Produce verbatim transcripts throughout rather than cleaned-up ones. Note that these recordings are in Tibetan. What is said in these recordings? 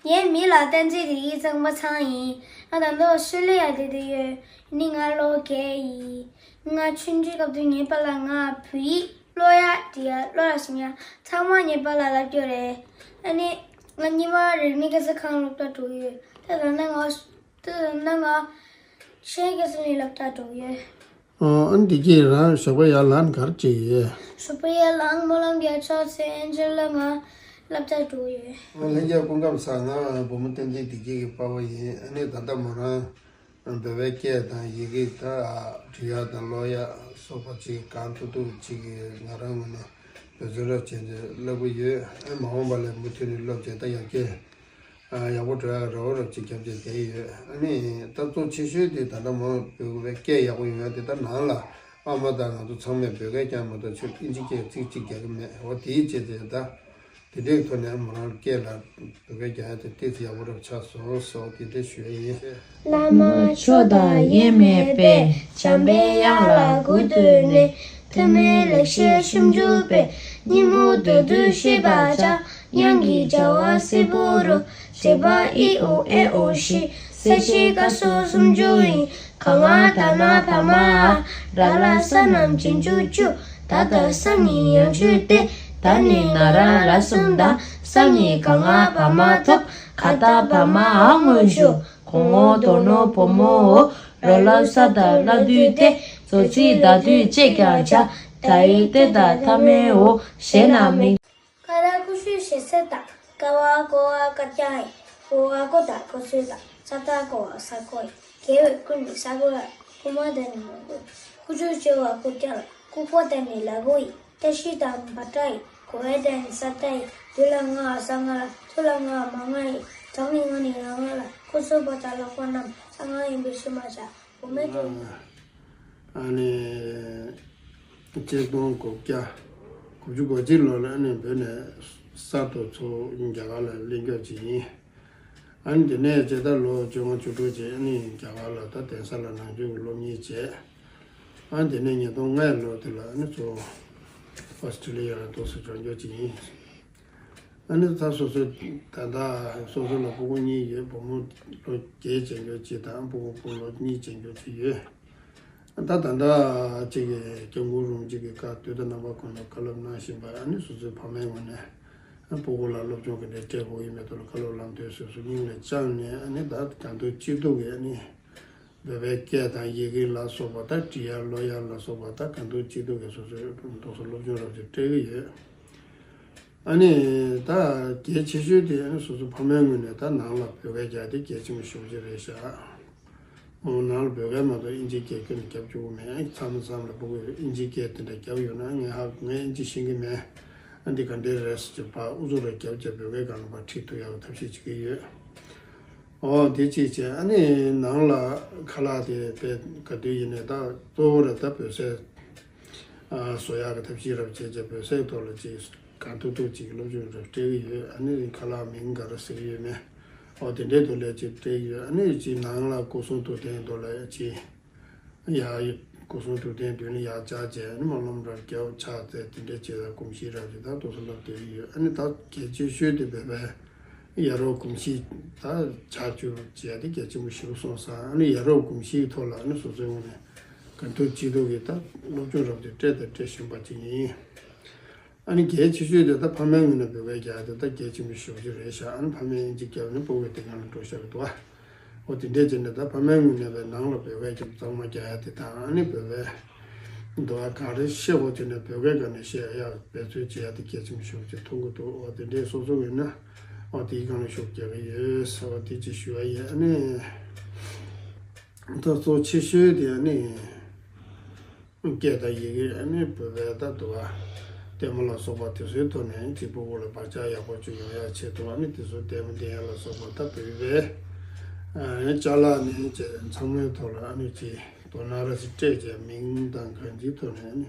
ངའི་མིང་ལ་བསྟན་འཛིན་བདེ་སྐྱིད་གཙང་པ་ཚང་ཡིན། ང་ད་དུང་ཨོ་སི་ཀྲི་ལི་ཡ་བསྡད་དེ་ཡོད། ནི་ང་ལོ་བརྒྱད་ཡིན། ང་ཆུང་དུས་སྐབས་དུས་ངའི་པཱ་ལགས་ང་བོད་ཡིག་ཀློག་ཡག་འབྲི་ཡག་ཀློག་ཡག་གསུང་ཡག་ཚང་མ་ངའི་པཱ་ལགས་ལབ་རྒྱུ་རེད། ཨ་ནི་ང་སྔོན་མ་རིག་གནས་སྐད་ཆ་ཁང་སློབ་གྲྭ་འགྲོ་གི་ཡོད། ད་ད་ནི་ང་ད་ད་ནི་ང་ཤེས་སྐད་ཆ་ནི་སློབ་གྲྭ་འགྲོ་གི་ཡོད། ཨ་འདི་གྱིས་རང་ཞོགས་པ་ཡར་ལངས་ག་རེ་བྱེད་ཀྱི་ཡོད། ཞོགས་པ་ཡར་ལངས་སྨོན་ལམ་རྒྱག་ཕྱག་འཚལ་ཨེན་ཇི་ལ་ང་སློབ་གྲྭ་འགྲོ་གི་ཡོད། ལྷན་རྒྱས་སྐུ་ཁམས་བཟང་། ང་བུ་མོ་བསྟན་འཛིན་བདེ་སྐྱིད་ཀྱི་པ་ཕ་ཡིན། ཨ་ནི་ད་ལྟ་མོ་རང་བོད་པའི་སྐད་དང་ཡི་གེ་ད་འབྲི་ཡག་དང་ཀློག་ཡག་སོགས་པ་ཅིག་གང་ཐུབ་ཐུབ་ཅིག་གིས་ང་རང་ངོས་ནས་འབད་བརྩོན་རབ་བྱས་ཏེ་བསླབ་ཀྱི་ཡོད། ཨ་མ་འོངས་པ་ལ་མུ་མཐུད་ནས་སློབ་བྱས་ད་ཡར་རྒྱས་ཡག་པོ་འགྲོ་ཡག་རོགས་རོགས་ཅིག་རྒྱབ་བྱས་བསྡད་ཡོད། ཨ་ནི་ད་གཙོ་ཆེ་ཤོས་དེ་ད་ལྟ་མོ་བོད་པའི་སྐད་ཡག་པོ་ཡོང་ཡག་དེ། ད་ནང་ལ་ཨ་མ་དང་ང་ཚོ་ཚང་མས་བོད་སྐད་རྐྱང་མ་གཏོགས་ཆོས་ཨིན་ཇི་སྐད་ཚིག་གཅིག་རྒྱག་གི་མེད། འོ་དེའི་རྗེས་དེ་ད་དེ་འདྲའི་ཐོག་ནས་མོ་རང་སྐད་ལ་བོད་སྐད་རྒྱག་ཡག་དེ་ཏོག་ཙམ་ཡག་པོ་འདྲ་པོ་ཆགས་སོང་ཟེར་དེ་འདྲ་ཞུ་ཡག་ཡིན། བླ་མ་མཆོག་དང་དབྱེར་མེད་པའི། འཇམ་པའི་དབྱངས་ལ་གུས་བཏུད་ནས། ཐོགས་མེད་ལེགས་བཤད་ཞིབ་འཇུག་པའི། སྙིང་པོ་མདོར་བསྡུས་ཤེས་པར་བྱ། དབྱངས་ཀྱི་བྱ་བ་གསལ་པོ་རུ། འགྲེལ་པ་ཨི་ཨུ་ཨེ་ཨོ་བཞི། གསལ་བྱེད་བཀའ་སྲོལ་སུམ་ཅུ་ཡིན། ག་ང་ད་ན་བ་མ་འ། ར་ལ་ས་རྣམས་རྗེས་འཇུག་བཅུ། ད་ད་ས་གཉིས་ཡང་འཇུག་སྟེ། ད་ནི་ན་ར་ར་གསུམ་དང་། ས་གཉིས་ག་ང་བ་མ་ཐོབ། ག་ད་བ་མ་འ་སྔོན་ཞུགས། གོ་ངོ་དོ་ནོ་བོ་མོ་འོ། རོ་ལ་ས་ད་བླ་བསྡུས་ཏེ། རྫོགས་ཚིག་ཟླ་བསྡུས་ཅེས་ཀྱང་བྱ། ད་ཡི་ཏེ་ད་ཐ་མའི་འོ། ཞེས་ན་མིང་། ཀ་ར་ཀུ་ཤུ་ཞེས་ཟེར་དང་། ཀ་བ་ཀོ་བ་ཀ་རྐྱང་ཡིན། ཀོ་བ་ཀོ་དང་ཀོ་ཚོད་དང་། ས་ད་ཀོ་བ་ས་ཀོ་ཡིན། རྒྱལ་བའི་སྐུ་ནི་ས་ཀོ་ལ། ཀུ་མ་ད་ནི་མོ་ཀོ་ཡིན། ཀུ་ཅོ་ཅོ་བ་ཀུ་རྐྱང་ལ། ཀུ་ཀོ་ད་ནི་ལ་ཀོ་ཡིན། ཏ་ཤི་ད་ནི་བ་ཏྲ་ཡིན། གོ་བ་ད་ནི་ས་ཏ་ཡིན། དུ་ལ་ང་ས་ང་ལ། ཐུ་ལ་ང་མ་ང་ཡིན། ད་ནི་ང་ནི་ར་ང་ལ། ཁོ་ཚོ་བ་ད་ལ་ཀོ་རྣམས་ས་ང་ཡིན་པའི་ཕྱིར་མ་བྱ། བུད་མེད་དེ། ཨ་ནི་ཆིག་སྟོང་དགུ་བརྒྱ་དགུ་བཅུ་གོ་གཅིག་ལོ་ལ་ཨ་ནི་བོད་ནས་གསར་དུ་ཚུར་རྒྱ་གར་ལ་གླེང་རྒྱུ་ཅིག་ཡིན། ཨ་ནི་དེ་ནས་བྱས་ད་ལོ་བཅོ་ལྔ་བཅུ་དྲུག་ཅིག་ཨ་ནི་རྒྱ་གར་ལ་ད་གདན་ས་ལ་ནང་ཆོས་ཀྱི་སློབ་གཉེར་བྱས། ཨ་ནི་དེ་ནས་ཉིས་སྟོང་ལྔ་ལོ་དེ་ལ་ཨ་ནི་ཚུར་ཨོ་སི་ཀྲི་ལི་ཡ་ལ་འདུག་སེ་འབྱོར་རྒྱུ་ཅིག་ཡིན། ཨ་ནི་ད་སོ་སོའི་ད་ལྟ་སོ་སོ་ལ་སྤུ་གུ་གཉིས་ཡོད། བུ་མོ་ལོ་བརྒྱད་ཅན་རྒྱུ་གཅིག་དང་སྤུ་གུ་སྤུ་ལོ་གཉིས་ཅན་རྒྱུ་གཅིག་ཡོད། ད་ད་ལྟ་གཅིག་གི་སྐྱབས་མགོན་རིན་པོ་ཆེ་གི་བཀའ་དུས་དང་རྣམ་པ་ཀུན་ལ་བཀའ་སློབ་གནང་བཞིན་པ། ཨ་ནི་སོ་སོའི་ཕ་མའི་ངོས་ནས་ཨ་སྤུ་གུ་ལ་སློབ་སྦྱོང་གི་འདྲ་སྤྲད་དགོས་ཀྱི་མེད་དོ་ལ་བཀའ་སློབ་ལམ་སྟོན་སོ་སོ་སྙིང་ལ་བཅངས་ནས། ཨ་ནི་ད་གང་ཐུབ་ཅི་ཐུབ་ཀྱིས་ཨ་ནི་བོད་པའི་སྐད་དང་ཡི་གེ་ལ་སོགས་པ་དང་འབྲི་ཡག་ཀློག་ཡག་ལ་སོགས་པ་དང་གང་ཐུབ་ཅི་ཐུབ་ཀྱིས་སོ་སོའི་ཏོག་ཙམ་སློབ་སྦྱོང་རབ་ཅིག་སྤྲད་ཀྱི་ཡོད། ཨ་ནི་ད་གལ་ཆེ་ཤོས་དེ་ཨ་ནི་སོ་སོ་ཕ་མའི་ངོས་ནས་ད་ནང་ལ་བོད་སྐད་རྒྱག་དེ་གལ་ཆེན་པོ་ཞེ་པོ་ཅིག་རེད་ཤག་འོ་ནང་ལ་བོད་སྐད་མ་གཏོགས་ཨིན་ཇིའི་སྐད་ཁྱོན་ནས་རྒྱབ་བཅུག་གི་མེད། མཚམས་མཚམས་ལ་སྤུ་གུས་ཨིན་ཇིའི་སྐད་དེ་འདྲ་རྒྱབ་ཡོང་ན་ངས་ཧ་ངས་ཨིན་ཇི་ཤེས་ཀྱི་མེད། ཨ་འདི་ག་འདྲའི་རེད་ཟེར་གྱི་ཕར་ཨུ་ཚུགས་རེ་རྒྱབ་བྱས་བོད་སྐད་སྒང་ལ་ཕར་ཁྲིད་ཐུབ་ཡག་གི་ཐབས་ཤེས་བྱེད་ཀྱི་ཡོད། འོ་དེ་གཅིག་བྱས། ཨ་ནི་ནང་ལ་ཁ་ལག་དེ་དཔེ་ག་དུས་ཡིན་ནའི་ད་གཙོ་བོ་རེད། ད་བོད་ཟས་ཨ་བཟོ་ཡག་གི་ཐབས་ཤེས་རབ་བྱས་བྱས་བོད་ཟས་ཐོག་ལ་ཅིག་གང་ཐུབ་ཐུབ་ཅིག་སློབ་སྦྱོང་རབ་སྤྲད་ཀྱི་ཡོད། ཨ་ནི་ཁ་ལག་མིང་ག་རེ་ཟེར་གྱི་ཡོད་མེད། འོ་དེ་འདྲའི་ཐོག་ལ་ཅིག་སྤྲད་ཀྱི་ཡོད། ཨ་ནི་ཅིག་ནང་ལ་སྐུ་གསུང་ཐུགས་རྟེན་ཐོག་ལ་ཅིག་ཡར་སྐུ་གསུང་ཐུགས་རྟེན་མདུན་ལ་ཡར་བཅར་བྱས། ཨ་ནི་སྨོན་ལམ་རབ་རྒྱབ་ཕྱག་འཚལ་དེ་འདྲ་བྱས་ལ་གོམས་གཤིས་རབ་ཅིག་ད་ཏོག་ཙམ་བསླབ་སྡོད་ཀྱི་ཡོད། ཨ་ནི་ད་གལ་ཆེ་ཤོས་དེ་བོད་པའི་ཡ་རབས་གོམས་གཤིས་ད་ཆགས་རྒྱུ་བྱས་ཏེ་གལ་ཆེན་པོ་ཞིག་སོང་ཙང་། ཨ་ནི་ཡ་རབས་གོམས་གཤིས་ཐོག་ལ་ཨ་ནི་སོ་སོའི་ངོས་ནས་གང་ཐུབ་ཅི་ཐུབ་ཀྱིས་ད་སློབ་སྦྱོང་རབ་དེ་སྤྲད་དང་སྤྲད་བཞིན་པ་ཅིག་ཡིན། ཨ་ནི་གལ་ཆེ་ཤོས་དེ་ད་ཕ་མའི་ངོས་ནས་བོད་སྐད་རྒྱག་དེ་ད་གལ་ཆེན་པོ་ཞེ་པོ་ཅིག་རེད་ཤག་ཨ་ནི་ཕ་མས་ཨིན་ཇི་རྒྱབ་ནས་སྤུ་གུ་དེ་སྒང་ལ་འགྲོ་བཞག་གི་འདུག་ཨ། འོ་དེ་འདྲས་བྱས་ནས་ད་ཕ་མའི་ངོས་ནས་བས་ནང་ལ་བོད་སྐད་ཀྱི་གཙང་མ་རྒྱག་ཡ་དེ་དང་། ཨ་ནི་བོད་པའི་འདུག་ཨ་ག་རེ་བཤད་དགོས་བྱས་ནས་བོད་སྐད་སྒང་ནས་བཤད་ཡ་འབད་བརྩོན་བྱེད་ཡ་དེ་གལ་ཆེན་པོ་ཞེ་པོ་ཅིག་མཐོང་གི་འདུག་འོ་དེ་འདྲས་སོ་སོ་ཡིན་ན་འོ་དེའི་སྒང་ལ་ཤུགས་རྒྱག་གི་ཡོད་ཟེར་བ་དེ་ཅིག་ཞུ་ཡ་ཡིན། ཨ་ནི་ད་གཙོ་ཆེ་ཤོས་དེ་ཨ་ནི་སྐད་དང་ཡི་གེ། ཨ་ནི་བོད་པའི་ད་འདུག་ཨ་ལྟད་མོ་ལ་སོགས་པ་དེ་ཚོའི་ཐོག་ནས་ཅིག་སྤུ་གུ་ལ་བག་ཆགས་ཡག་པོ་ཅིག་ཡོང་ཡ་ཆེད་དུ། ཨ་ནི་དེ་ཚོ་ལྟད་མོ་བསྟན་ཡ་ལ་སོགས་པ་ད་བོད་པའི་ཨ་ནི་ཅ་ལག་ནས་ཅིག་ཚང་མའི་ཐོག་ལ་ཨ་ནི་ཅིག་དོ་སྣང་ར་ཅིག་སྤྲད་བྱས་མིང་དང་གང་ཅིའི་ཐོག་ནས་ཨ་ནི་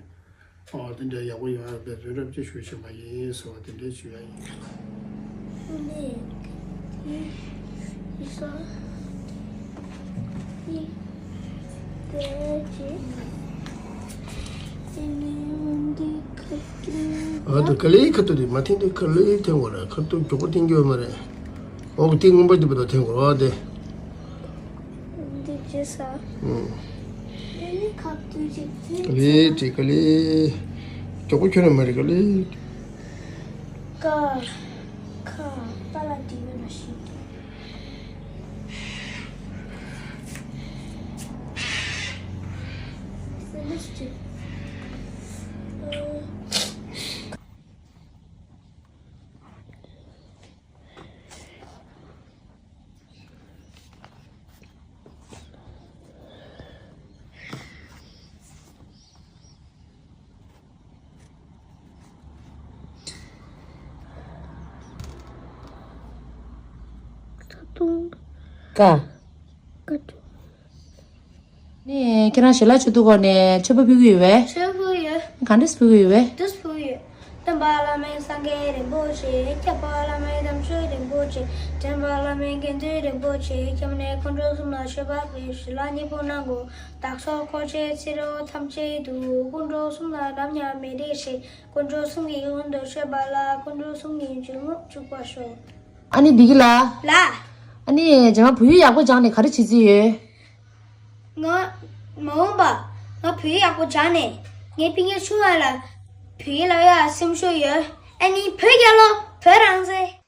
ཨོ་དེ་འདྲ་ཡག་པོ་ཡོང་ཡ་འབད་བརྩོན་རབ་ཅིག་ཞུ་བཞིན་པ་ཡིན་ཟེར་བ་དེ་འདྲ་ཞུ་ཡ་ཡིན། ཨ་ད་ག་ལེ་ཁ་ཐུག་དེ་མ་འཐེན་དེ་ག་ལེ་འཐེན་བ་རེད། ཁ་ཐུག་མགྱོགས་པོ་འཐེན་རྒྱུ་ཡོད་མ་རེད། འོག་གི་ཏིང་སྔོན་པོ་འདི་བར་དུ་འཐེན་དགོས་རེད་བ་དེ། འདི་ཅི་ས། ཨུམ། འདི་ནི་ཁབ་ཏུ་ཅིག་འཐེན་ལེ་ཅིག་ག་ལེ། མགྱོགས་པོ་ཁྱོད་རང་མ་རེད་ག་ལེ། ཀ། ཁ། པ་ལ་འདི་ཡོད་ན་ཤི། སེ་ལེ་ཅིག་ཀ། ཀ། ནས་ཁྱེད་རང་ཞལ་ལག་མཆོད་དུས་སྐོར་ནས་མཆོད་པ་ཕུལ་གྱི་ཡོད་པས། མཆོད་ཕུལ་ཡོད། གང་འདྲས་ཕུལ་གྱི་ཡོད་པས། འདུས་ཕུལ་ཡོད། སྟོན་པ་བླ་མེད་སངས་རྒྱས་རིན་པོ་ཆེ། ཁྱབ་པ་བླ་མེད་དམ་ཆོས་རིན་པོ་ཆེ། འདྲེན་པ་བླ་མེད་དགེ་འདུན་རིན་པོ་ཆེ། ཁྱབ་གནས་དཀོན་མཆོག་གསུམ་ལ་མཆོད་པ་ཕུལ། ཞལ་ལག་གཉིས་པོ་གནང་དགོས། བདག་སོགས་འཁོར་བཅས་ཚེ་རབས་ཐམས་ཅད་དུ། དཀོན་མཆོག་གསུམ་ལ་ནམ་ཡང་མི་འབྲལ་ཞིང་། དཀོན་མཆོག་གསུམ་གྱི་དབང་དུ་མཆོད་པ་ལ། དཀོན་མཆོག་གསུམ་གྱི་འཇུག་ངོགས་གཅིག་པར་ཤོག། ཨ་ནི་འདི་གི་ལ། ལ། ཨ་ནི་རྗེས་མ་བོད་ཡིག་ཡག་པོ་སྦྱངས་ནས་ག་རེ་བྱེད་རྩིས་ཡོད། ང་། མ་འོངས་པ། ང་བོད་ཡིག་ཡག་པོ་སྦྱངས་ནས། ངའི་སྤུན་ཀྱག་ཆུང་བ་ལ་བོད་ཡིག་བསླབ་ཡག་སེམས་ཤུགས་ཡོད། ཨ་ནི་བོད་རྒྱལ་ལོ། བོད་རང་བཙན།